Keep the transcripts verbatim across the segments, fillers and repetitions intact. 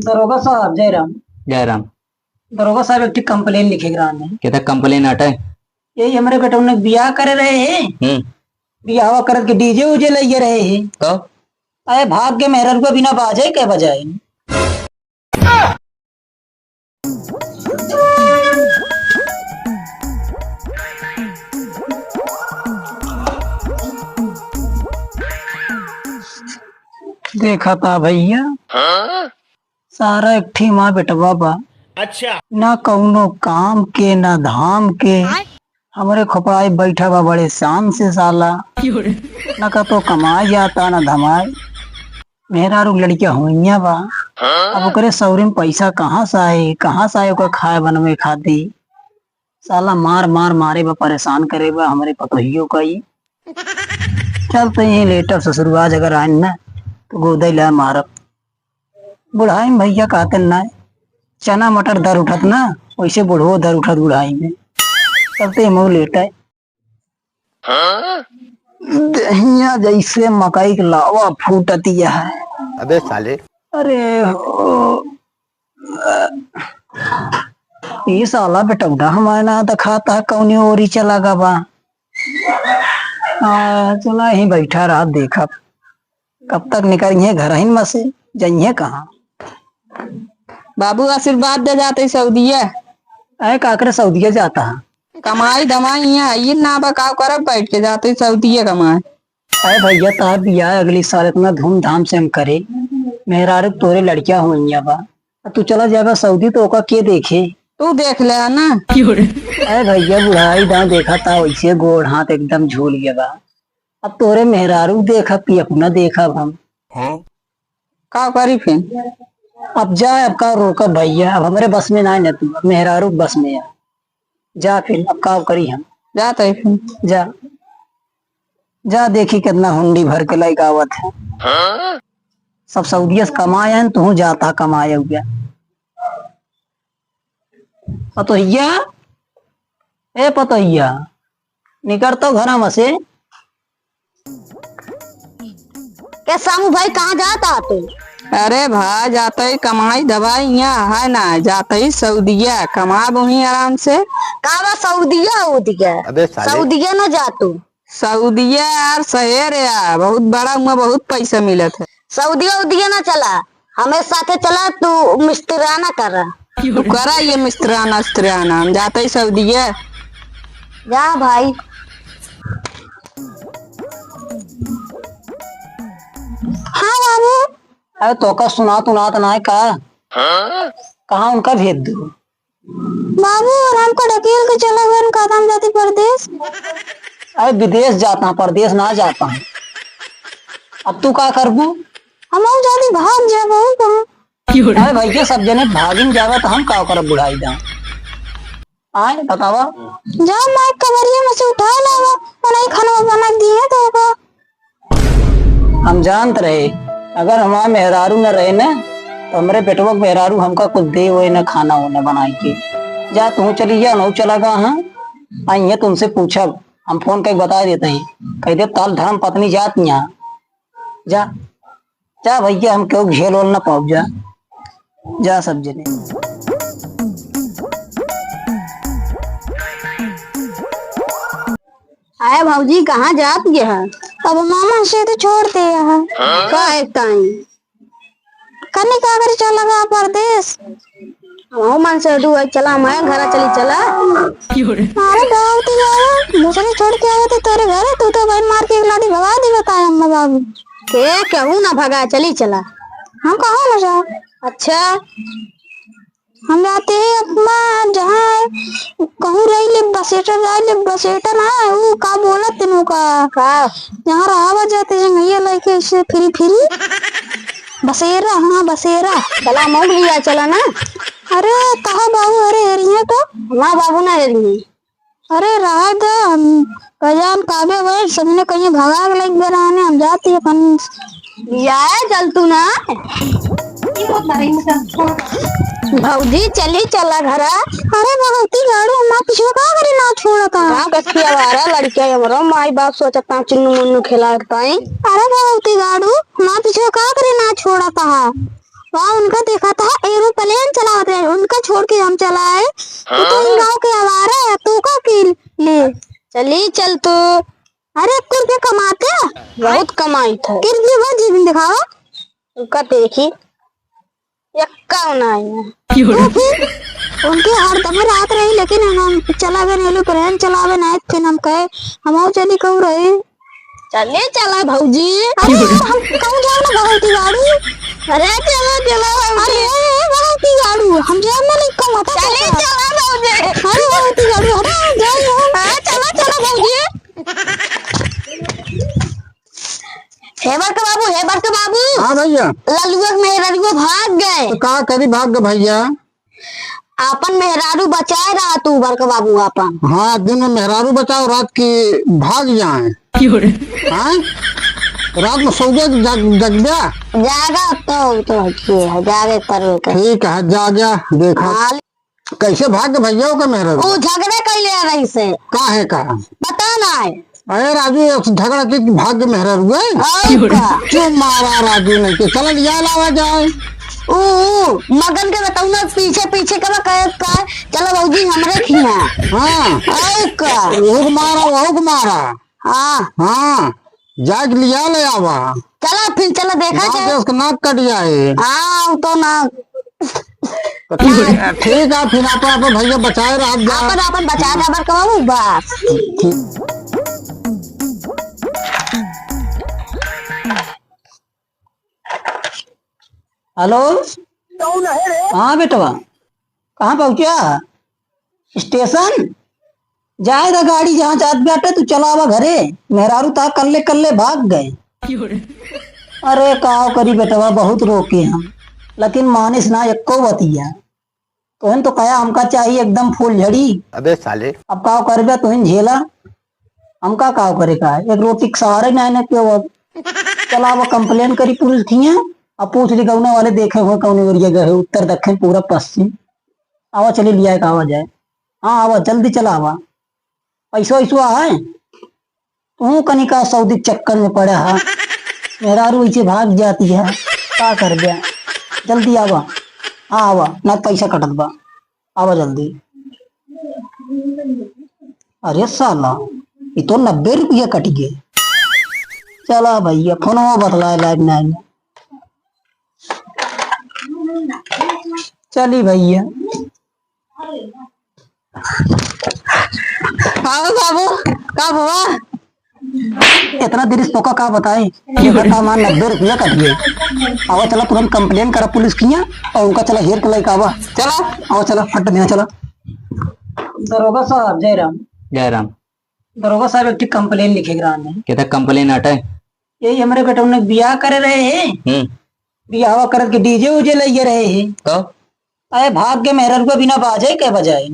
दरोगा साहब, जय राम। जय राम। दरोगा साहब, एक ठे complain लिखे के रहन है। केता complain आटे? यही हमरे बेटौन के बियाह करे रहे हैं। हम्म। बियाहवा करत के DJ उजे लइए रहे हैं। तो? अरे भाग के मेहररुआ बिना बाजे के बजाए। देखा था भइया, सारा एक ठे माँ बेटवा बा। अच्छा। ना कउनो काम के, ना धाम के। आय। हमरे खोपड़ाए बैठा बा बड़े शान से साला। क्यों रे? ना कतो कमाए जाता, ना धमाए। मेहरारू लड़किया हुइया बा। हाँ? अब ओकरे सौरे में पैसा कहाँ से आए, कहाँ से आए ओकर खाए बनवे खातिर? साला मार मार मारे बा, परेशान करे बा हमरे पतोहियो का ई। चल त यहीं लेटब ससुरवा, आज अगर आइन ना तो गोदे ला मारब। बुढ़ाई में भइया कहते ना, चना मटर दर उठत ना, वैसे बुढ़वो दर उठत बुढ़ाई में। चल त यहीं लेटे। दहिया जैसे मकई के लावा फूटतिया है। अबे साले। अरे हो, ई साला बेटौना हमारे ना देखाता है, कौनी ओरी चला गवा। आ, चला यहीं बैठा रहा, देखब कब तक निकलिहे घरहिन में से, जइहे कहाँ। बाबू आशीर्वाद दे जाते सऊदिया। अरे काकरे सऊदिया जाता है? कमाई धमाई यहाँ है ना बा, का करब बैठ के, जाते सऊदिया कमाए। अरे भइया, तहार बियाह अगली साल इतना धूमधाम से हम करे, मेहरारू तोरे लड़किया होइया बा, अब तू चला जाबा सऊदी तो ओका के देखे? तू देख ले ना। अरे भइया, बुढ़ाई दाँव देखा था, वैसे गोड़ हाथ एकदम झूल गया बा। अब तोरे मेहरारू देखब कि अपना देखब हम? हाँ? का करी फिर? अब जा, अब का रोकब भइया, अब हमरे बस में ना है ना तू, अब मेहरारू के बस में है। जा फिर, अब का करी हम? जात है फिर। जा, जा देखी कितना हुंडी भर के लइके आवत है। सब सऊदिया से कमाए हैं, तू जाता कमाए हुआ। पतोहिया, ए पतोहिया, निकर तो घरा में से। के सामू भाई, कहाँ जाता तू? अरे भाई, जाता ही कमाई धमाई यहाँ है ना, जाता ही सऊदिया कमाब वहीं आराम से। का बा सऊदिया उदिया? अबे साले। सऊदिया न जा तू। सऊदिया यार शहर है यार, बहुत बड़ा, हुआ बहुत पैसा मिलत है। सऊदिया उदिया न चला, हमें साथे चला, तू मिस्त्राना करा। तू करा ये मिस्त्राना उस्त्राना, हम जाते ही सऊदिया। जा भाई। हाँ बाबू। अरे तोका सुनात उनात ना है का? कहाँ उनका भेज दूँ? बाबू, और हमका ढकेल के चला गए, कहता हम जाती परदेस। अरे विदेश जाता है, परदेस ना जाता है। अब तू का करबू? हम जाती भाग जाबो, और कहाँ? अरे भइया, सब जने भागिन जावे तो हम का करब बुढ़ाई दाँव? आए बतावा। जा माई कबरिया में से उठा लावा, उन्हीं खाना बना दिए तो का। हम जानत रहे, अगर हमार मेहरारू न रहे न, तो हमरे बेटवा के मेहरारू हमका कुछ दे होए न खाना होए न बनाई के। जा तू चली जा, नौ चला गा, हाँ, आ इहाँ तुमसे पूछब, हम फोन करके बता देते हैं, कह दे ताल धर्म पत्नी जात यहाँ। जा, जा भइया, हम केहू झेल ओल न पाउब, जा, जा सब जने। आए भौजी, कहाँ जात ये है? अब मामा से तो छोड़ दे यहाँ। का है ताई? कने का करे चला गया परदेस? हमहू मन से दू है, चला मैं घरा चली चला। अरे गाँव ती आया, दूसरे छोड़ के आया तो तोरे घरे, तू तो भाई मार के एक लाठी भगा दी, बताए अम्मा बाबू। के केहू ना भगा, चली चला। हम कहाँ ना जाओ? अच्छा। हम जाते हैं अपना जहाँ कहूँ रही ले बसेटा, रही ले बसेटा ना, वो का बोलत तेनू का? का? जहाँ रहावा जाते हैं भैया लइके ऐसे फिरी फिरी। बसेरा, हाँ बसेरा। चला मऊ लिया चला ना। अरे कहा बाबू, अरे हेरिया तो? ना बाबू ना हेरिया। अरे रहा दे, हम कजान काबे भाई, सबने कहीं भगा के लग गए रहने, हम जाती है अपन। यार चल तू ना। भौजी चली चला घरा। अरे भगवती गाड़ू, माँ पिछुआ का करे ना छोड़ा था। हाँ, कच्ची आवारा लड़किया, हमरो माई बाप सोचता चुन्नू मुन्नू खेला ताई। अरे भगवती गाड़ू, माँ पिछुआ का करे ना छोड़ा था। वहाँ उनका देखा था, aeroplane चलावत रहे, उनका छोड़ के हम चला आए। तू तो इन गाँव के आवारा है, तू का के ले? चली चल तू। अरे, कुल के कमाते? बहुत कमाई था। किर जी, वो जीवन दिखाओ। उनका देखी, यक्का नाई है। तो फिर उनके हर दम रात रही, लेकिन हम चला गए, aeroplane चलावे ना, फिर हम कहे, हम और चली कहूँ रहे। चले चला भौजी। अरे यार, हम कहूँ जाओ ना भगवती गाड़ी। अरे चलो चलो भौजी। अरे ए, ए, भगवती गाड़ी, हम जाओ ना नहीं कहूँ, हटा चले चला। चला भौजी। अरे भगवती गाड़ी, हटा, जाओ, जाओ। हाँ, चला चला भौजी। हे बड़का बाबू, हे बड़का बाबू। हाँ भैया। ललुआ के मेहररुआ भाग गए। तो का करी, भाग गए भैया। आपन मेहरारू बचाए रहा तू बड़का बाबू आपन। हाँ, दिन में मेहरारू बचाओ, रात की भाग जाए। क्यों रे? हाँ? रात में सो जाए, जग, जग गया। जागा तो, तो ठीक है, जागे पर ठीक है, जागा, देखा। हाँ। कैसे भाग गए भैया ओकर मेहरारू? ऊ झगड़ा कैले रही से। काहे का? पता नाय। अरे राजू, ये झगड़ा के भाग गए मेहरारू है? और का? चुप मारा राजू नहीं के, चल लिया लावा जाए। ऊ, ऊ, मगन के बताऊ ना, पीछे पीछे कब कहे का, चलो भौजी हमरे खिया। हाँ। और का? ओहू के मारा, ओहू के मारा। हाँ। हाँ, जाके लिया ले आवा। चला फिर, चला देखा ना जाए। के उसका नाक कट जाए। हाँ, वो तो ना। तो ठीक, ठीक है, फिर आप, आप भैया बचाए रह जा। आपन, आपन बचाए रह, बस। हेलो। कौन है रे? हाँ बेटवा, कहाँ पहुँचा? स्टेशन? जाए दा गाड़ी जहाँ जात बाटे, तू चला आवा घरे। मेहरारू ता कल्ले कल्ले भाग गए। अरे काव करी बेटवा, बहुत रोके हम, लेकिन मानिस ना एक्को बतिया। तोहन तो कहा हमका चाहिए एकदम फूल झड़ी। अबे साले। अब काव करबे, तोहन झेला। हमका काव करे का है? एक रोटी के सहारे ना, ना क्यों अब। चला अब complain करी पुलिस खिया, अब पूछ ली गौना वाले देखे हुए कौन एरिया गए, उत्तर दक्षिण पूरब पश्चिम। आवा चली लिया एक आवा जाए। हाँ आवा, जल्दी चला आवा। पैसो वैसो आए। तू कनिका सऊदी चक्कर में पड़ा है। मेहरारू इसे भाग जाती है, का कर दिया? जल्दी आवा। हाँ आवा, ना पैसा कटत बा। आवा जल्दी। अरे साला, ये तो नब्बे रुपया कट गए। चला भैया, फोनवा बतलाए लायक नहीं। चली भैया। हाँ बाबू, का भवा? इतना देर से तोका का बताई, एकर का मान नब्बे रुपया कट गए। आवा चला तुरंत complain करा पुलिस किया और उनका चला हेर के लेके आवा। चला। आवा चला, फट देना चला। दरोगा साहब, जय राम। जय राम। दरोगा साहब, एक ठे complain लिखे के रहन है। केता complain आटे? यही हमरे बेटौन के बियाह करे रहे हैं। हम्म। बियाहवा करत के DJ उजे लइए रहे हैं। तो? अरे भाग के मेहररुआ बिना बाजे के बजाए।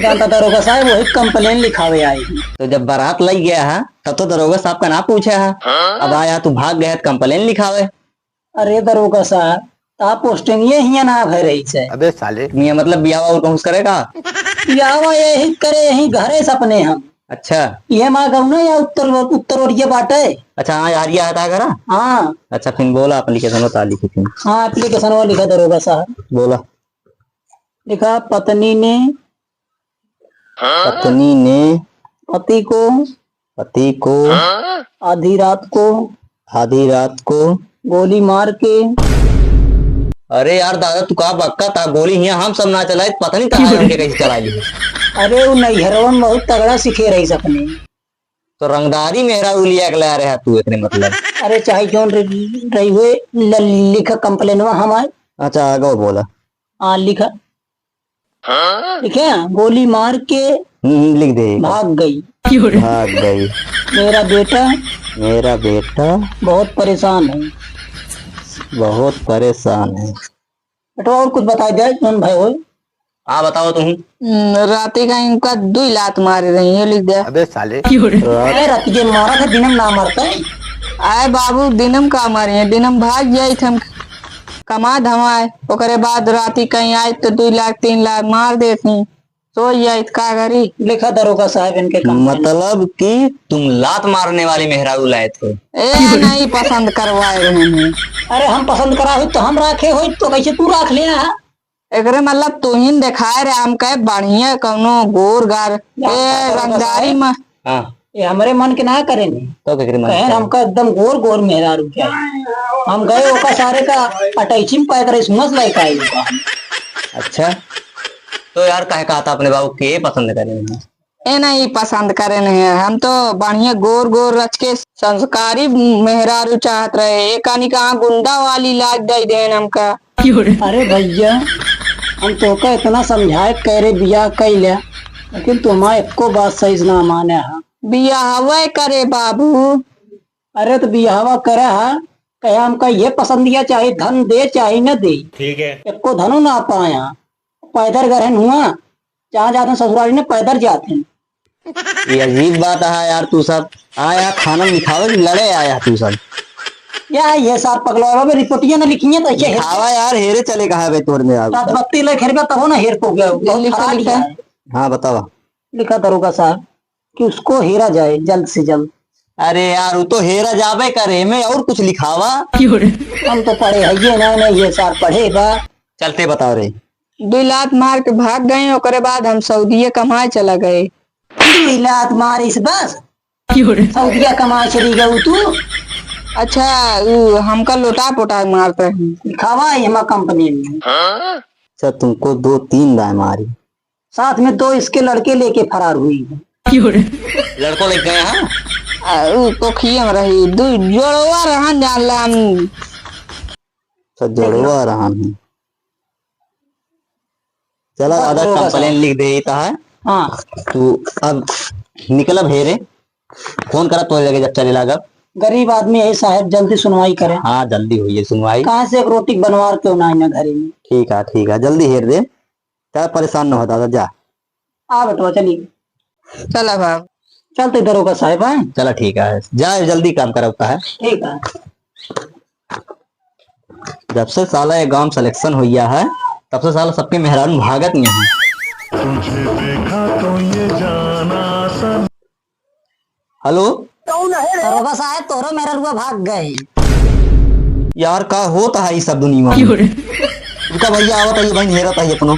जानता दरोगा साहब, वही complain लिखावे आई। तो जब बारात लई गया है, तब तो दरोगा साहब का ना पूछा है। अब आया तू भाग गया तो complain लिखावे। अरे दरोगा साहब, ता posting ये हियाँ ना भय रही से। अबे साले। ये मतलब बियाहवा और कहूँ से करेगा? बियाहवा यही करे, यही घरे से अपने हम। अच्छा। ये माँ कहूँ ना या उत्तर, उत्तर ओरिया बाटे। अच्छा, हाँ, यार, ये आता है घरा? हाँ। अच्छा, फिर बोला application बता लिखी थी। हाँ, application वो लिखा दरोगा साहब। बोला। लिखा, पत्नी ने पत्नी ने पति को पति को आधी रात को आधी रात को गोली मार के। अरे यार दादा, तू का बक्का था? गोली हियाँ हम सब ना चलाई, पता नहीं कहाँ उनके कैसे चला ली। अरे वो नैहरवा में बहुत तगड़ा सीखे रही सपने। तो रंगदारी मेहरारू लिया के ला रहा तू, इतने मतलब। अरे चाहे जौन रे-, रही हुए, ल-, लिखा complainवा हम आए। अच्छा, आगे बोला। हाँ, लिखा। लिखे, गोली मार के हम्म, लिख दे। भाग गई। भाग गई। मेरा बेटा मेरा बेटा बहुत परेशान है। बहुत परेशान है। बेटा, और कुछ बताई दे, जौन भय होए। हाँ, बताओ तुम। हम्म, राती का इनका दुई लात मारे रही, ये लिख दे। अबे साले। अरे, राती के मारा था, दिनम ना मारता है। आए बाबू, दिनम का मारे हैं, दिनम भाग जाए थे हम कमा धमाए, ओकरे बाद राती कहीं आए तो दुई लाख, तीन लाख मार देती। तो ये इतका करी। लिखा दरोगा साहब इनके काम। मतलब कि तुम लात मारने वाली मेहरारू लाए थे। ए, नहीं पसंद करवाए रहे हैं। अरे हम पसंद करा हुई तो हम राखे हुई तो कैसे तू राख लिया है? एकरे मतलब तू ही देखाए रहे, हम कहे बढ़िया कौनो गोर गार, ए, रंगदारी में। हाँ। ये हमरे मन के ना करे नहीं। तो केकरे मन कहे के? हमका एकदम गोर गोर मेहरारू के। हम गए ओका सारे का अटैची में पाए करे, सुनस लायक आई ओका। अच्छा, तो यार काहे कहा था अपने बाबू के पसंद करे नहीं? ए नहीं पसंद करे नहीं, हम तो बढ़िया गोर गोर रच के संस्कारी मेहरारू चाहत रहे। एक आनी कहाँ गुंडा वाली लाग दे देन हमका। अरे भैया, हम तोका इतना समझाए के कह रहे बियाह कइ ले, लेकिन तुम्हारा एको बात सही से ना माने है। बियाहवे करे बाबू। अरे तो बियाहवा करे है, कहे हमका ये पसंदिया चाही, धन दे चाही न दे। ठीक है। एको धनो ना पाया, पैदर गरहन हुआ, जहाँ जात हैं ससुरारी ने पैदर जात हैं। ये अजीब बात है यार, तू सब आया थाना में लिखावे कि लड़े आया तू सब। या ये सार पगलवा बे, रिपोर्टिया न लिखिए तो ऐसे हेर लिखावा यार, हेरे चले कहा बे तोर में आप। राजभक्ति ले खेर बे तब हो ना हेर को गया, बहुत लिखा, खराब लिखा। है। हाँ, बतावा। लिखा दरोगा साहब कि उसको हेरा जाए जल्द से जल्द। अरे यार, वो तो हेरा जाबे करे, में और कुछ लिखावा। हम तो पढ़े है ये ना, नहीं ये सार पढ़े बा। चलते बताओ रे। दुई लात मार के भाग गए, ओकरे बाद हम सऊदिया कमाए चला गए। दुई लात मारिस बस? सऊदिया कमाए चली गऊ तू? अच्छा, उ हमका लोटा पोटा मारत रही। खावा है हमार कंपनी में। अच्छा, तुमको दो तीन दाएं मारी। साथ में दो इसके लड़के लेके फरार हुई है। लड़को लेके गए हैं? आ, उ कोखिए में रही, दो जोड़वा रहन जान ला हम। अच्छा, जोड़वा रहन है। चला, बस दादा, हो, बस। कंप्लेन लिख दे, ई कहा है। हाँ। तू अब निकलब हे रे, फोन करा तोरे लगे जब चले लागब। गरीब आदमी है साहब, जल्दी सुनवाई करें। हाँ, जल्दी होइए सुनवाई। कहाँ से एक रोटी बनवार क्यों ना आईना घरे में। ठीक है, ठीक है, जल्दी हेर दे, चल परेशान न हो दादा, जा। आ बेटवा, चलिए। चला बाबू। चलते दरोगा साहब, हैं? चला, ठीक है, जा जल्दी काम करा, कहा है। ठीक है। जब से साला ये गांव में सिलेक्शन होइया है, तब से साला सबके मेहरारू भागत नहीं है। तुझे देखा तो ये जाना सन- हेलो। दरोगा साहब, तोरो मेहरारुआ भाग गए। यार, का होता है ई सब दुनिया में? रुका भैया, आवत है, बहन हेरत है अपनो।